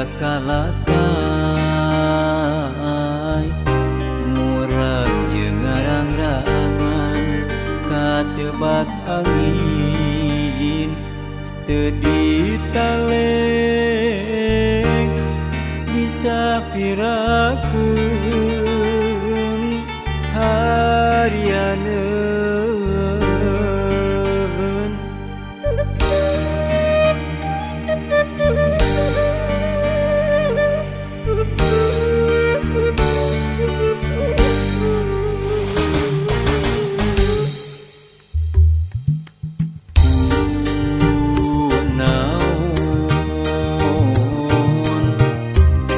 Kalakai murag jeung ngarang-rangan katebak angin teu ditaleng disapirakeun harianeun.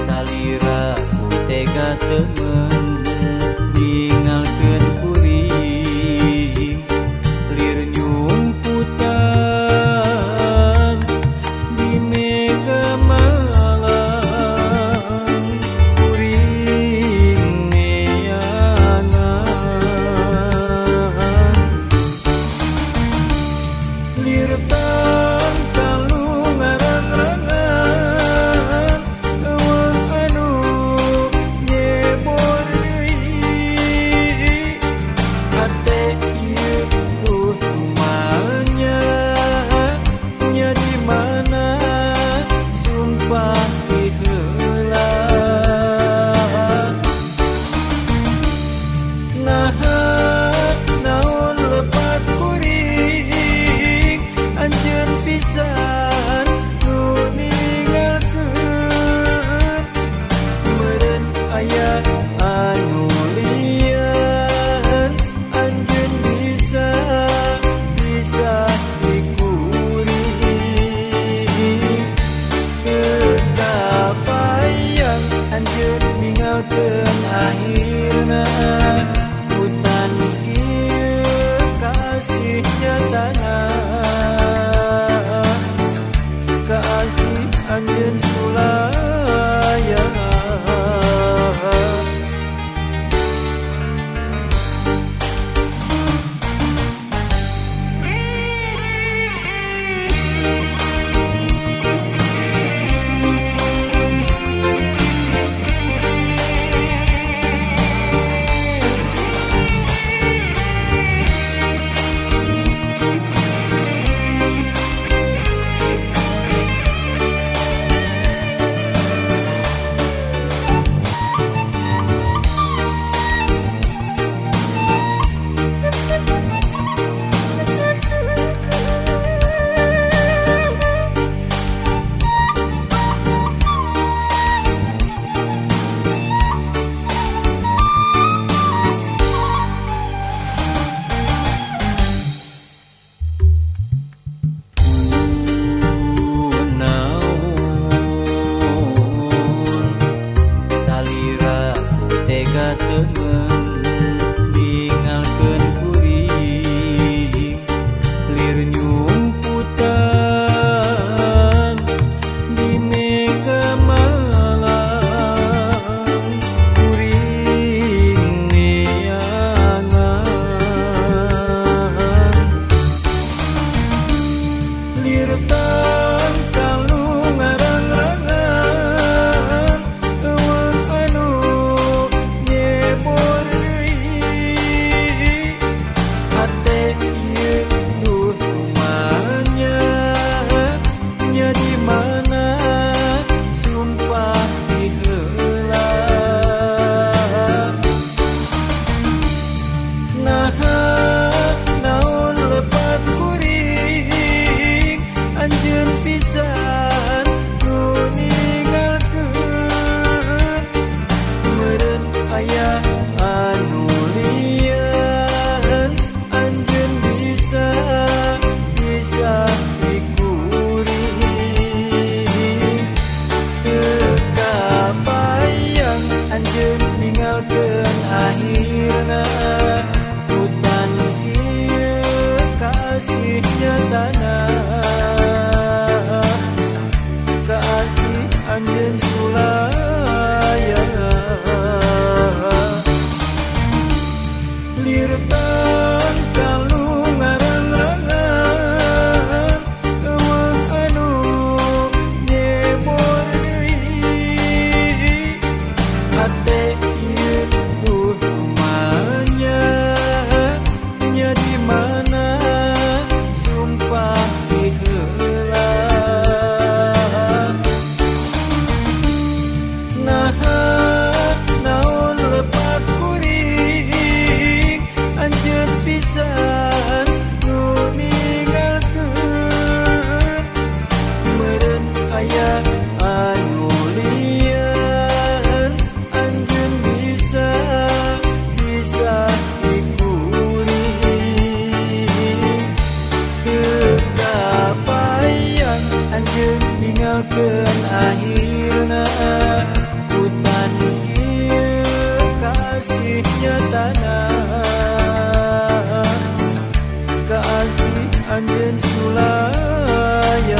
Salira ku tega teu. Ninggalkeun akhirna hutan ieu kasih nyatana kasih anjeun sulaya.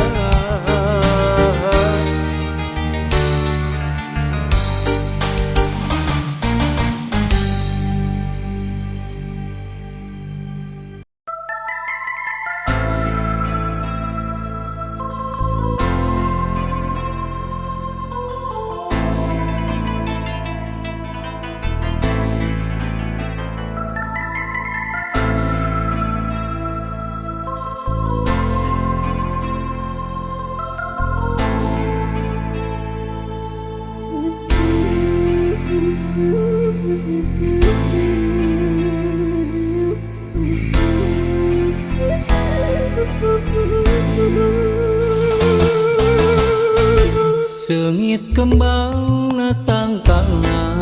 Seungit kembang na tangkalna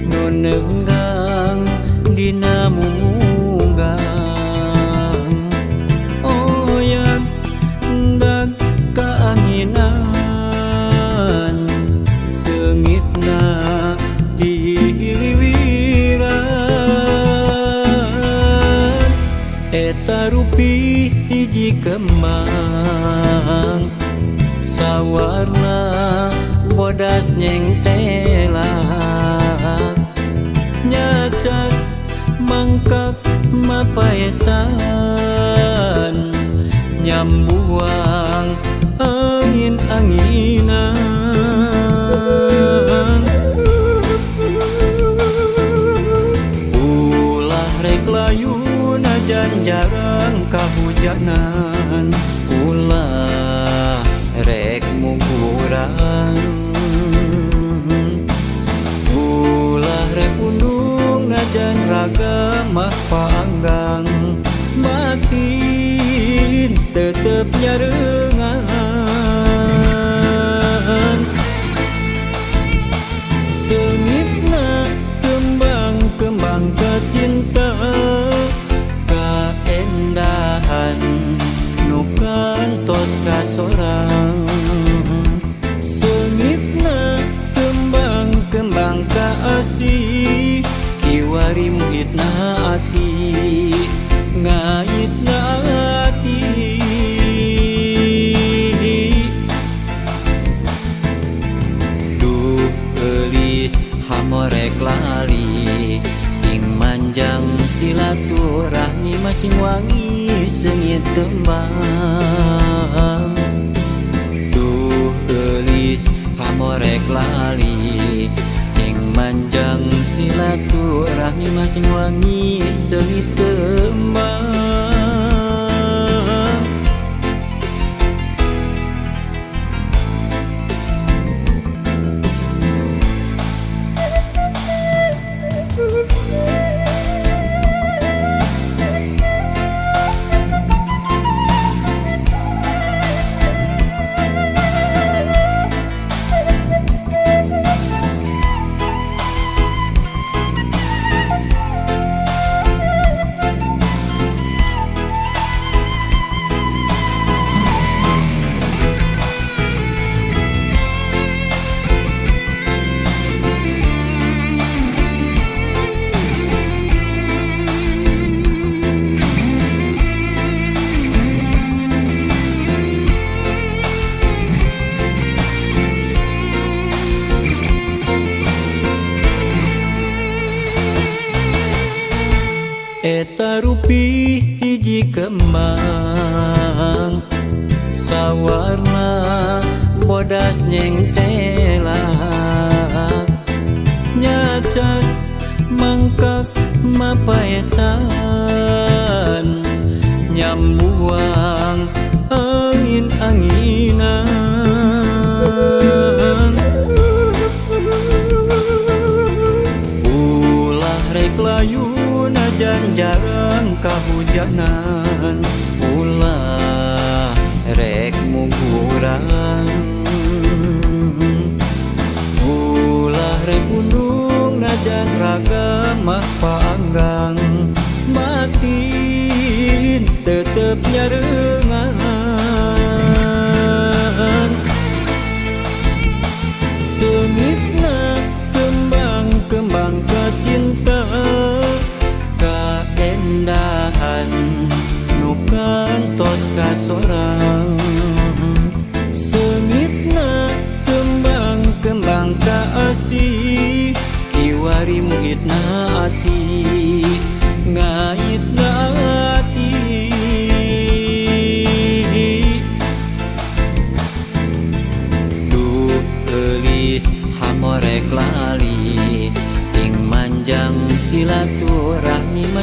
nu neunggang dina munggang oyak ndag kaanginan seungitna dihiliwiran eta rupi hiji kembang sawarna bodas nyengtelak nyacas mangkak mapaesan nyambuang angin-anginan ulah rek layu najan jarang kahujanan ulah rek mugurang ulah rek pundung najan raga mah panggang batin tetep nyarengan seungitna kembang-kembang kacinta kaendahan nu kantos kasorang seungitna kembang-kembang kaasih kiwari muhitna ati ngaitna ati. Duh geulis hamorek lali sing manjang silaturahmi masing wangi seungit kembang. Duh geulis hamorek lali sing manjang silaturahmi masing wangi seungit kembang. Eta rupi hiji kembang sawarna bodas nyengtelak nyacas mangkak mapaesan nyambuang angin-anginan ulah rek layu najan jarang kahujanan ulah rek mugurang ulah rek pundung najan raga mah panggang batin tetep nyarengan.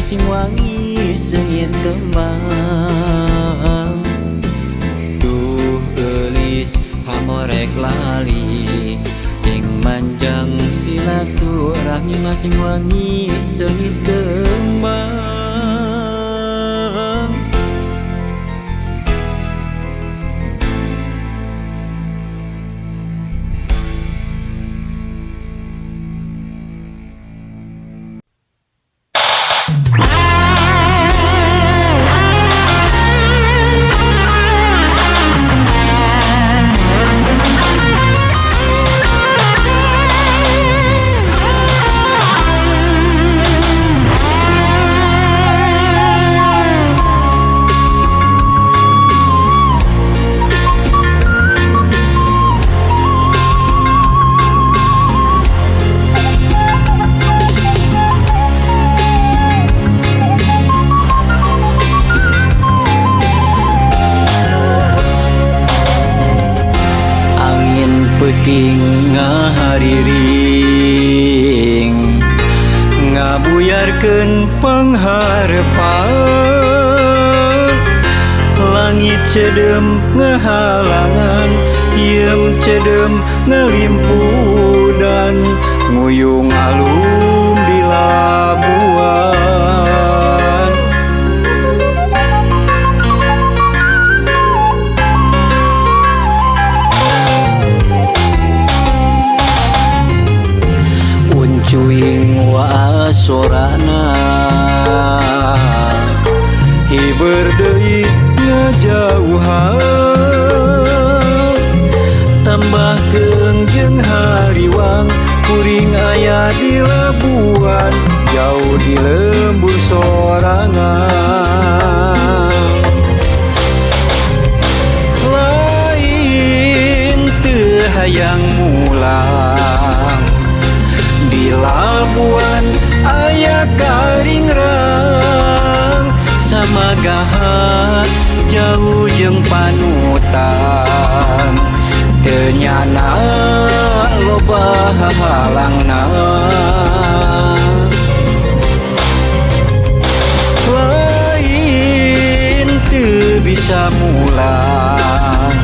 masing wangi seungit kembang. Duh geulis haorek lali ing manjang silaturahmi masing wangi seungit kembang. Peuting ngahariring ngabuyarkeun pangharepan, langit cedem ngahalangan, hieum cedem ngalimpudan, nguyung alum di Labuan. Cuing waasorana hiber deui ngajauhan, tambah keung jeung hariwang kuring aya di Labuan jauh di lembur sorangan. Lain teu hayang mulang di Labuan aya karingrang, samagahan jauh jeung panutan, teu nyana loba hahalangna. Lain teu bisa mulang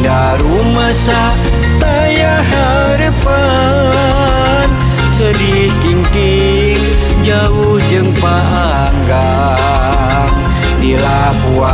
darumasa taya harepan, sedih kingking jauh jeung paanggang di Labuan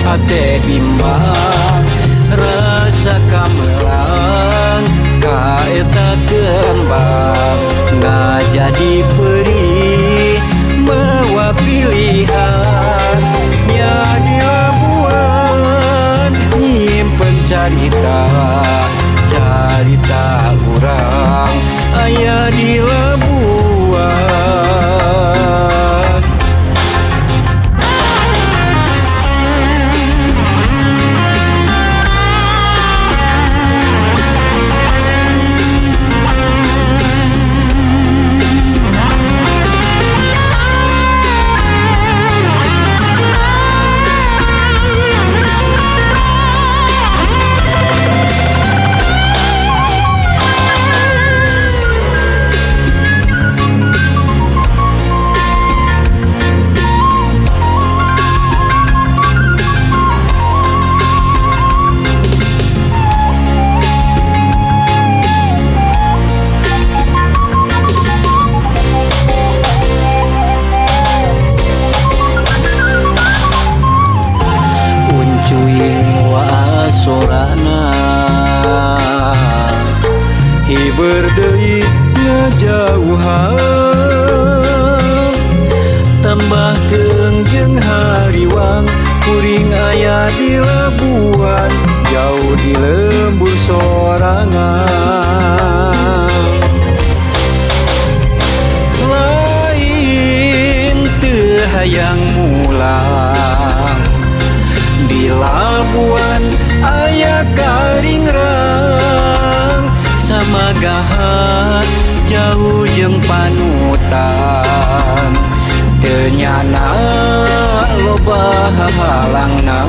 hate bimbang, rasa kamelang ka eta kembang ngajadi perih mawa pilihan nya di Labuan nyimpen carita carita urang aya di Labuan. Cuing waasorana hiber deui ngajauhan, tambah keung jeung hariwang kuring aya di Labuan jauh di lembur sorangan. Lain teu hayang mulang di Labuan aya karingrang, samagahan jauh jeung panutan, teu nyana loba hahalangna.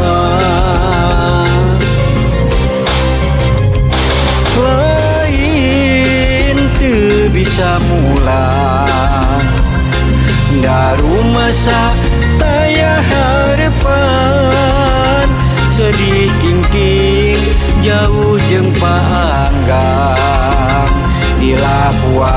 Lain teu bisa mulang Rumasa taya harepan sedih kingking jauh jeung paanggang di Labuan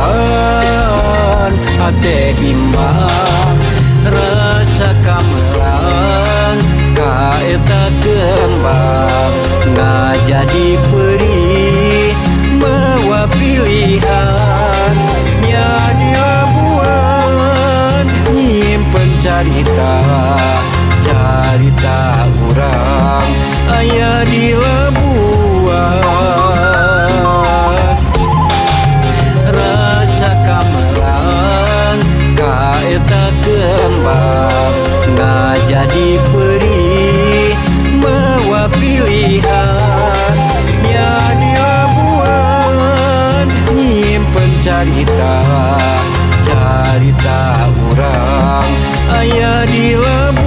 hate bimbang rasa kamelang ka eta kembang ngajadi perih mawa pilihan nya di Labuan nyimpen carita carita urang aya di Labuan rasa kamelang ka eta kembang ngajadi perih mawa pilihan nya di Labuan nyimpen carita carita urang aya di Labuan.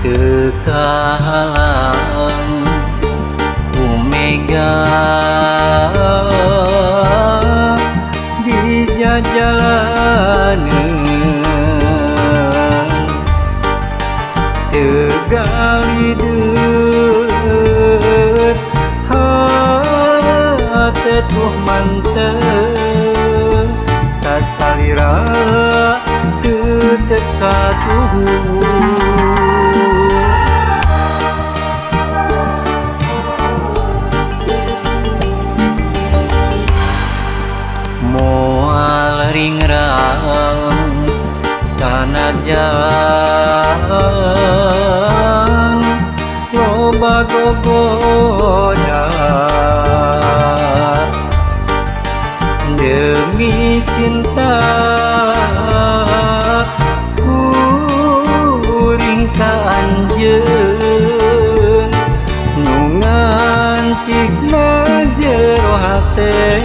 Teu kahalang ku mega di jajalaneun teu galideut hate tuh mantep tasalira tetep satuhu. Moal ringrang sanajan loba gogoda demi cinta kuring ka anjeun nu ngancikna jero hate.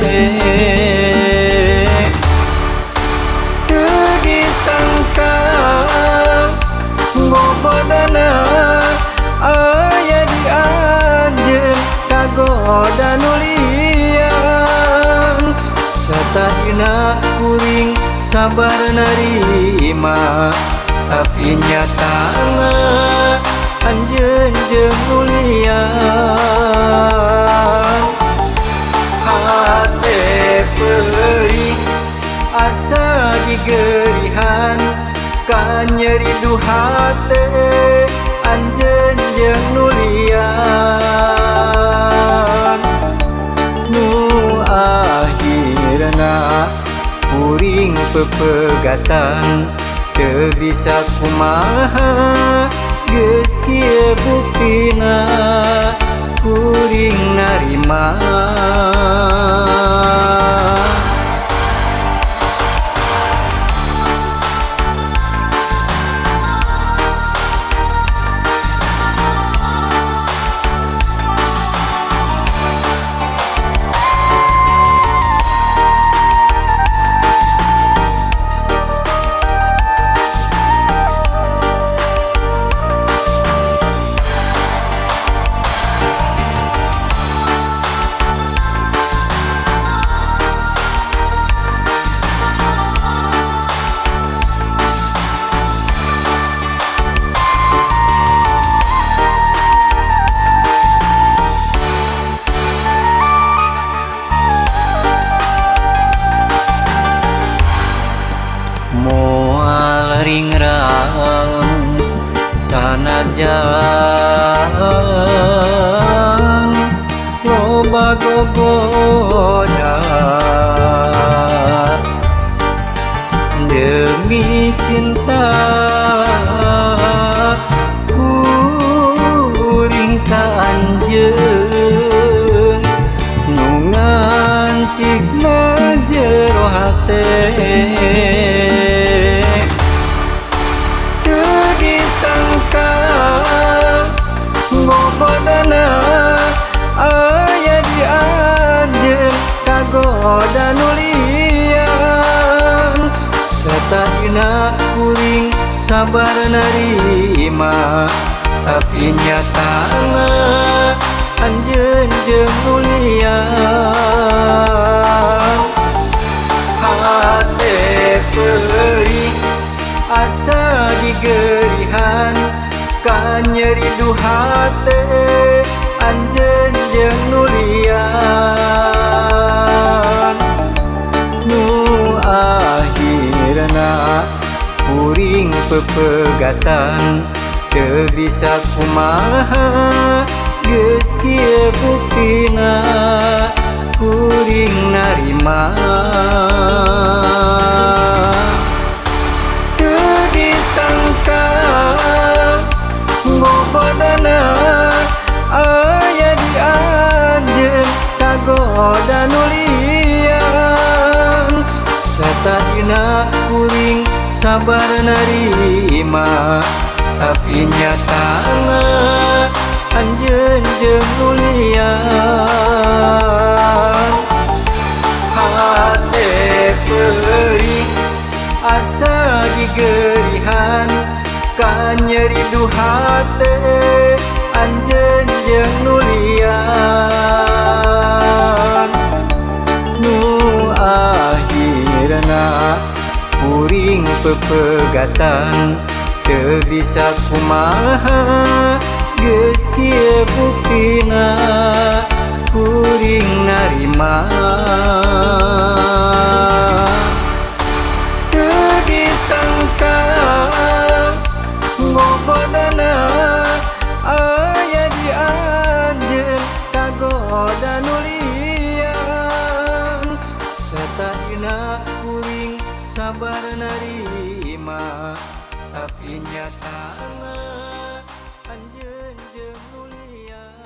Gogodana aya di anjeun kagoda nu lian satadina kuring sabar narima tapi nyatana anjeun jeung nu lian hate perih asa digerihan kanyeri duhate anjeun jeung nu lian nu akhirna kuring pepegatan teu bisa kumaha geus kieu buktina kuring narima. Moal ringrang sanajan loba gogoda demi cinta kuring ka anjeun nu ngancikna jero hate. Teu kagoda nu lian. Satadina kuring sabar narima, tapi nyatana anjeun jeung nu lian. Hate peurih asa digerihan, kanyeri du hate anjeun jeung nu lian. Nu akhirna kuring pepegatan, teu bisa kumaha geus kieu buktina kuring narima. Teu disangka ngogodana aya di anjeun kagoda nu lian. Satadina kuring sabar narima, tapi nyatana anjeun jeung nu lian. Hate peurih asa digerihan, kanyeri du hate anjeun jeung nu lian. Nu akhirna kuring pepegatan, teu bisa kumaha geus kieu buktina kuring narima. Teu disangka ngogodana aya di anjeun kagoda nu lian. Satadina kuring sabar narima, tapi nyatana anjeun jeung nu lian.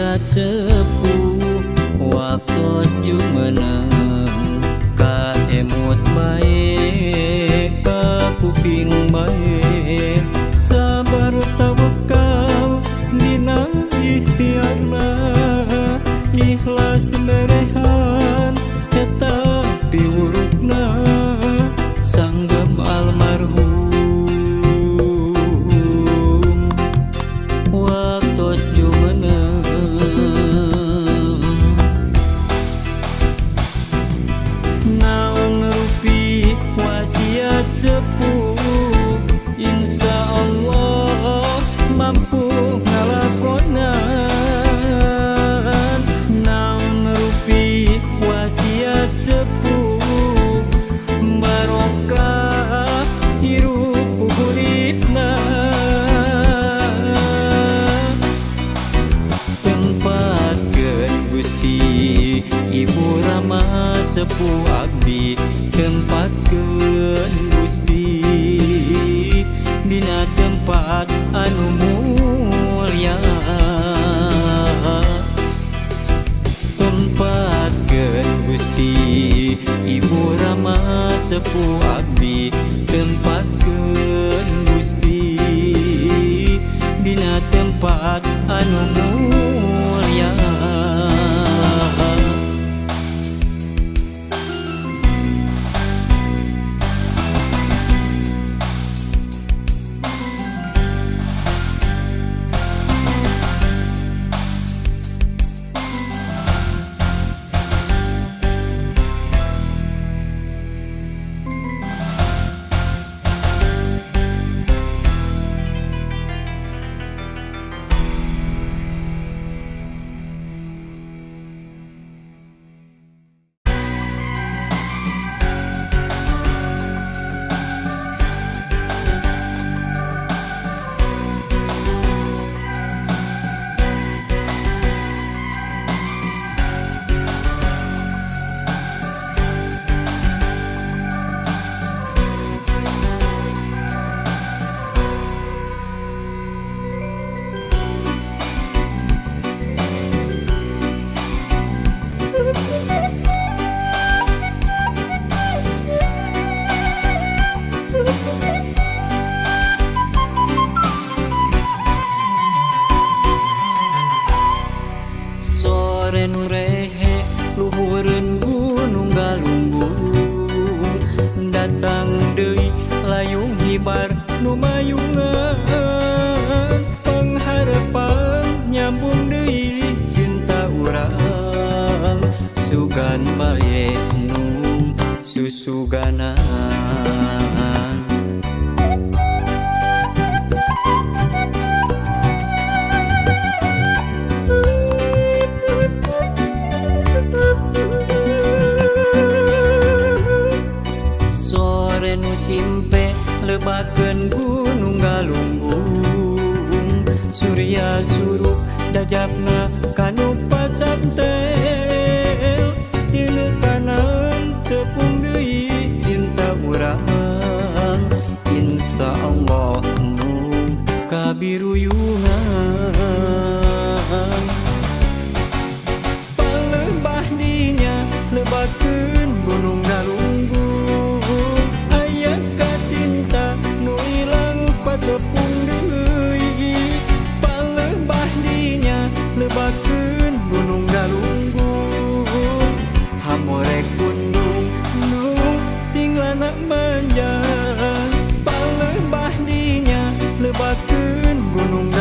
Wasiat sepuh waktu jumeneng kaemut bae ka kuping bae, sabar tawakal dina ikhtiarna, ikhlas merehan eta piwurukna sanggem almarhum waktu jumeneng. Naon rupi wasiat sepuh, insya Allah mampu ngalakonan. Naon rupi wasiat sepuh, barokah hirup huripna. Tempatkeun Gusti Ibu Rama sepuh abdi, tempatkeun Gusti dina tempat anu mulia. Tempatkeun Gusti Ibu Rama sepuh abdi, tempatkeun Gusti dina tempat anu mulia. Sore nu rehe luhureun Gunung Galunggung, datang deui layung hibar nu mayungan, pangharepan nyambung deui cinta urang, sugan bae nu susuganan. Sore nu simpe lebakeun Gunung Galunggung, surya surup dajapna kanu pacamtel, tinu tanan tepung deui cinta urang, insya Allah nu kabiruyungan. Palebah dinya lebakeun Gunung Galunggung, aya kacinta nu ilang patepung deui. Palebah dinya lebakeun Gunung Galunggung, hamorek gunung nu sing lana manjang. Palebah dinya lebakeun Gunung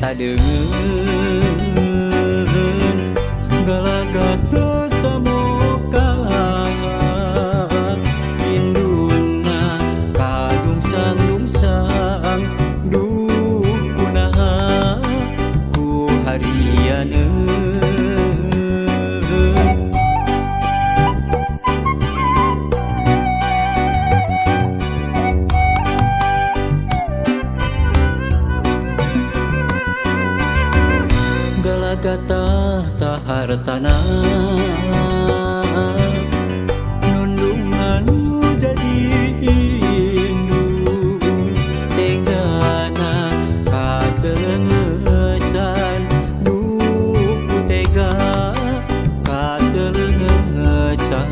tadeungeun galagat dosa moka induna kadungsang-dungsang duh kunaha ku harianeun. Galagata tahartana nundungan jadi indung tegana katelengesan duh ku tega katelengesan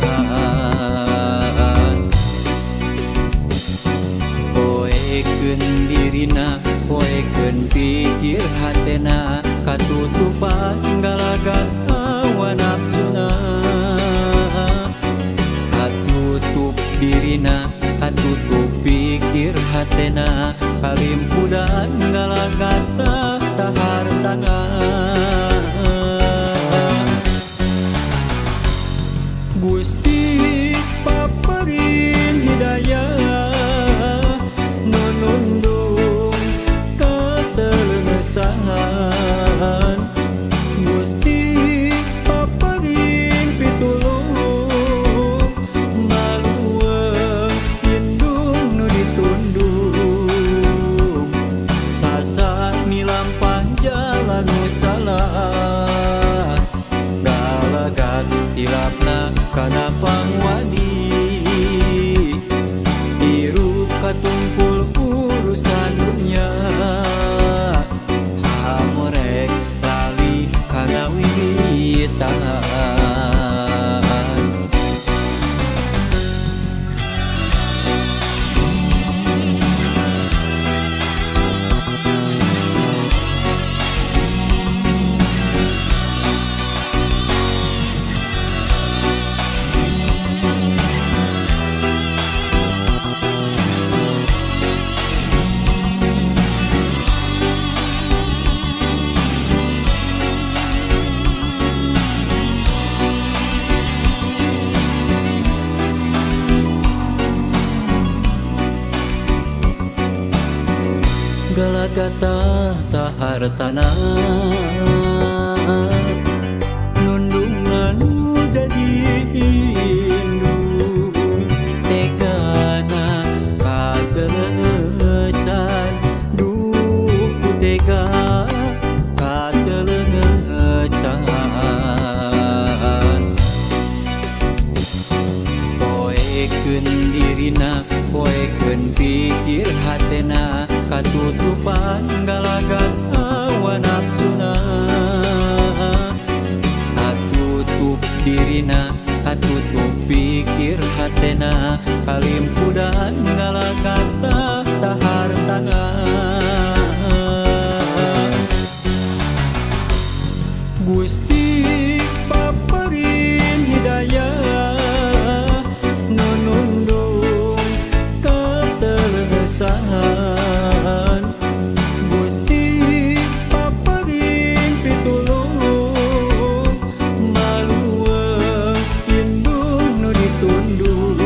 poekeun dirina poekeun pikir hatena katutupan galagat hawa nafsuna katutup dirina katutup pikir hatena kalimpudan galagat tahartana. Gusti paparin hidayah nu nundung katelengesan Gusti paparin pitulung maluweung indung nu ditundung sasa milampah jalan nu salah galagat hilapna kana pangwadi hirup katumpul urusan dunya hamorek lali kana wiritan. Galagata tahartana nundungan jadi indung tegana katelengesan duh ku tega katelengesan poekeun dirina poekeun pikir hatena katutupan galagat hawa nafsuna katutup dirina katutup pikir hatena kalimpudan galagat tahartana. Gusti paparin hidayah nu nundung katelengesan Gusti paparin pitulung maluweung indung nu ditundung.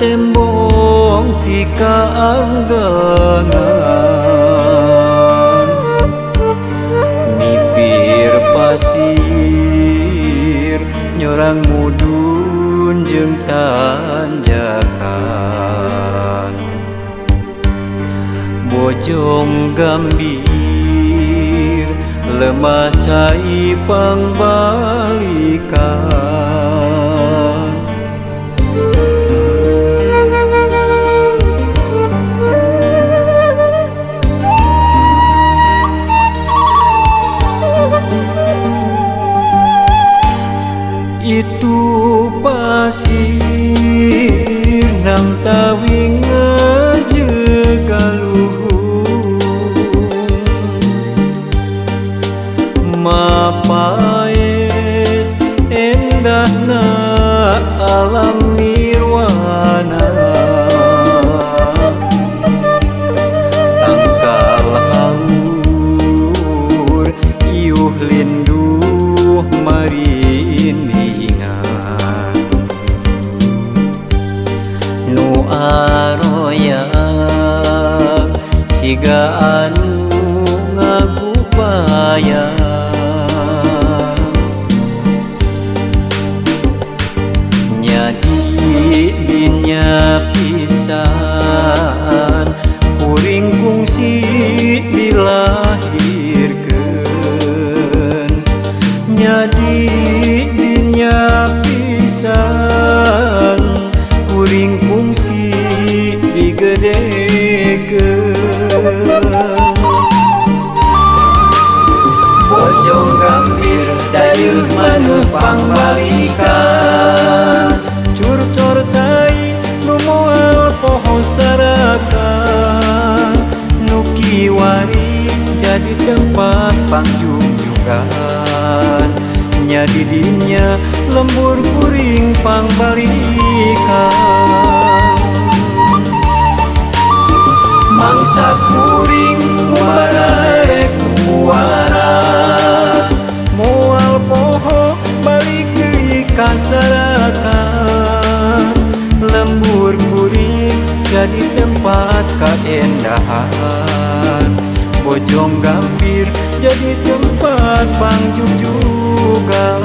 Tembong ti kaanggangan mipir pasir nyorang mudun jeung tanjakan Bojong Gambir lemah cai pangbalikan. Itu pasir nam tawing ngajegaluhung mapaes endahna alam nirwana tangkal haur iuh linduh marindingan nu aroyang siga anu ngagupayang nyadi dinya pisan kuring kungsi dilahirkeun nyadi dinya pisan kuring kungsi digedekeun. Bojong Gambir dayeuh maneuh pangbalikan curcor cai nu moal poho sarakan nu kiwari jadi tempat pangjugjugan nyadi dinya lembur kuring pangbalikan mangsa kuring mubararek muara moal poho balik deui ka sarakan lembur kuring jadi tempat kaendahan Bojong Gambir jadi tempat pangjugjugan.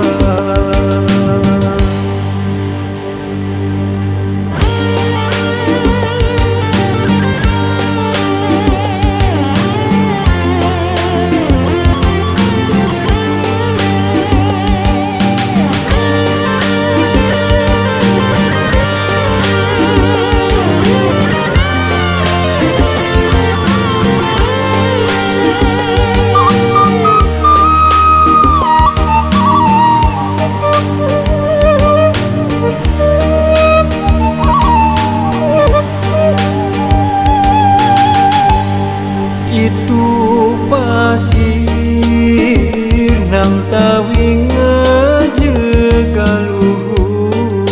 Itu pasir nam tawing ngajegaluhung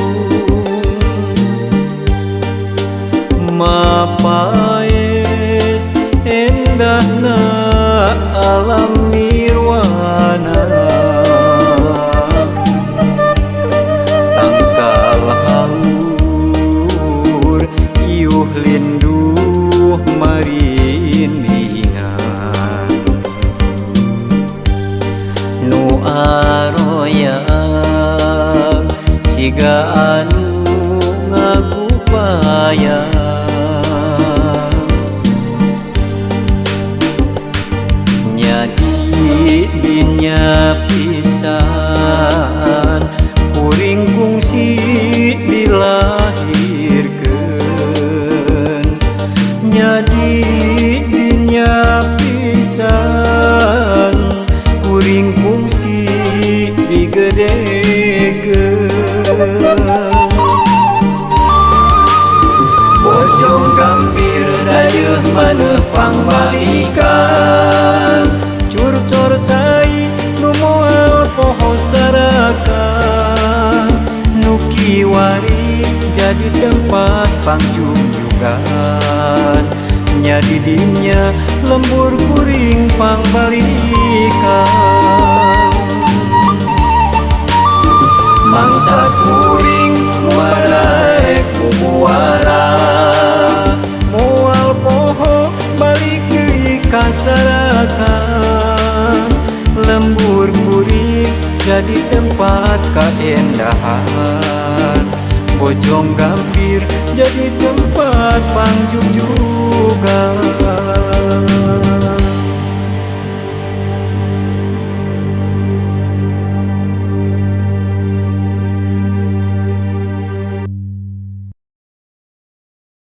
mapaes endahna alam nirwana tangkal haur iuh linduh marindingan nu aroyang siga anu ngagupayang nyadi dinya pisan kuring kungsi dilahirkeun nyadi dinya pisan kuring kungsi digedekeun. Bojong Gambir dayeuh maneuh pangbalikan curcor cai nu moal poho sarakan nu kiwari jadi tempat pangjugjugan nyadi dinya lembur kuring pangbalikan mangsa kuring muararek bubuaran. juara. Moal poho balik deui ka saratan. Lembur kuring jadi tempat kaendahan. Bojong Gambir jadi tempat pangjugjugan.